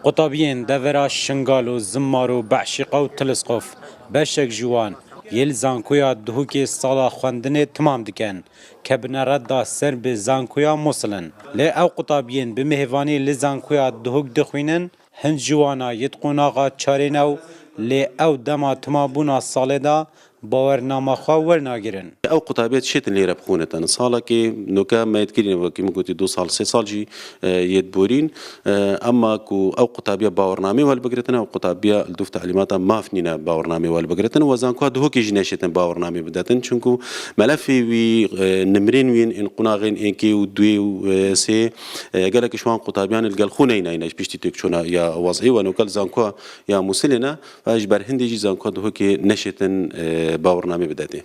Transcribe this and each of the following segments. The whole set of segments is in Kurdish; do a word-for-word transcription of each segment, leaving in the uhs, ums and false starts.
Qutabiyên devera Şingal û Zimmar û Beşîqa û Tilisqof, beşek ji wan yê li Zankoya Duhokê sala xwendinê timam dikin, ke bineret da ser bi Zankoya Mosil in. Lê ew qutabiyên bi mêvanî li Zankoya Duhok dixwînin, hin ji wana yê di qonaxa çarê ne û lê ew dema timabûna salê de bawernama xwe wernagirin. Ew qutabiyê dişêtin lêre bixwînitin. Salekê noke me yê dikirîne, wekî min gotî, du sal, sê sal jî, e, yê diborîn. E, emma ku ew qutabiya bawernamê welbigiritin, ew qutabiya li dûv telîmata maf nîne bawernamê welbigiritin. We Zankoya Duhokê jî neşêtin bawernamê bidetin. Çunku melefê wî, e, nimrên wîn, ên qunaxên êkê û duyê û, e, sê, e, gelek ji wan qutabiyan li gel xwe neyne, yîne ji piştî têkçûna ya wezî we noke li Zankoya ya Mûsilê ne. Ve ji ber hindê jî Zankoya Duhokê neşêtin, e, bawernamê bidetê.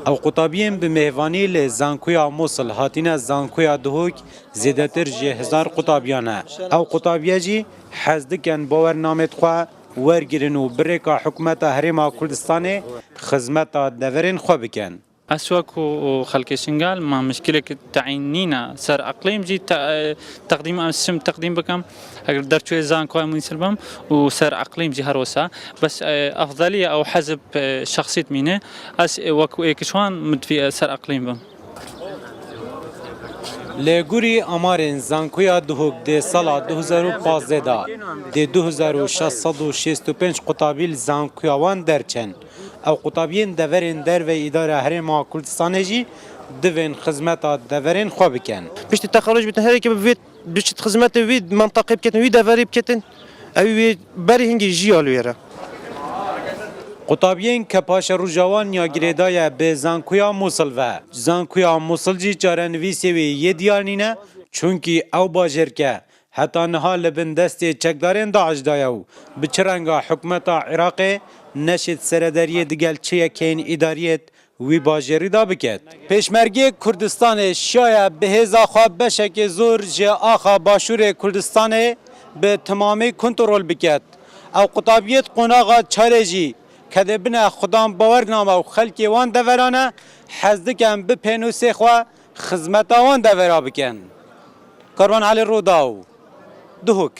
Ew qutabiyên bi mêvanî li Zankoya Mosil hatine Zankoya Duhok zêdetir ji hezar qutabiyan e. Ew qutabiye jî hez dikin bawernamê xwe wergirin û bi rêka hikûmeta Herêma Kurdistanê xizmeta deverên xwe bikin. Ez wekû xelkê Şingal, ma mişkilek tayîn nîne. Ser eqlîm jî te-, teqdîm, ez çim teqdîm bikim, eger derçûyê Zankoya Mûsil bim û ser eqlîm jî her wisa. Bes, e, efdeliye ew hezb, e, şexsî dimîne. Ez, e, wekû êk ji wan min divî, e, ser eqlîm bim. Li gorî amarên Zankoya Duhok dê sala du hezar û pazdeh de dê du hezar û şeş sed û şêst û pênc qutabî li Zankoya wan derçin. Ew qutabiyên deverên derve îdara Herêma Kurdistanê jî divên xizmeta deverên xwe bikin. Piştî texeruc bitin, herêkê bi vê, biçit xizmetê wî menteqê biketin, wî deverê biketin. Ew wê berî hingê jî ya li wê re. Qutabiyên ke paşeroja wan ya girêdaye bi Zankoya Mûsil ve. Zankoya Mûsil jî çarenivîsê wê yê diyar nîne, çunkî ew bajêr ke heta niha li bin destê çekdarên DAIŞ de ye û bi çi renga hikûmeta Iraqê neşêt seredariyê digel çi yekeyên îdariyêt wî bajêrî de biket. Pêşmergê Kurdistanê şiyaye bi hêza xwe beşekê zor ji axa Başûrê Kurdistanê bi timamî kontrol biket. Ew qutabiyêt qonaxa çarê jî ke dê bine xudan bawername û xelkê wan deveran e, hez dikin bi pênûsê xwe xizmeta wan devera bikin. Karwan Elî Rûdaw, Duhok.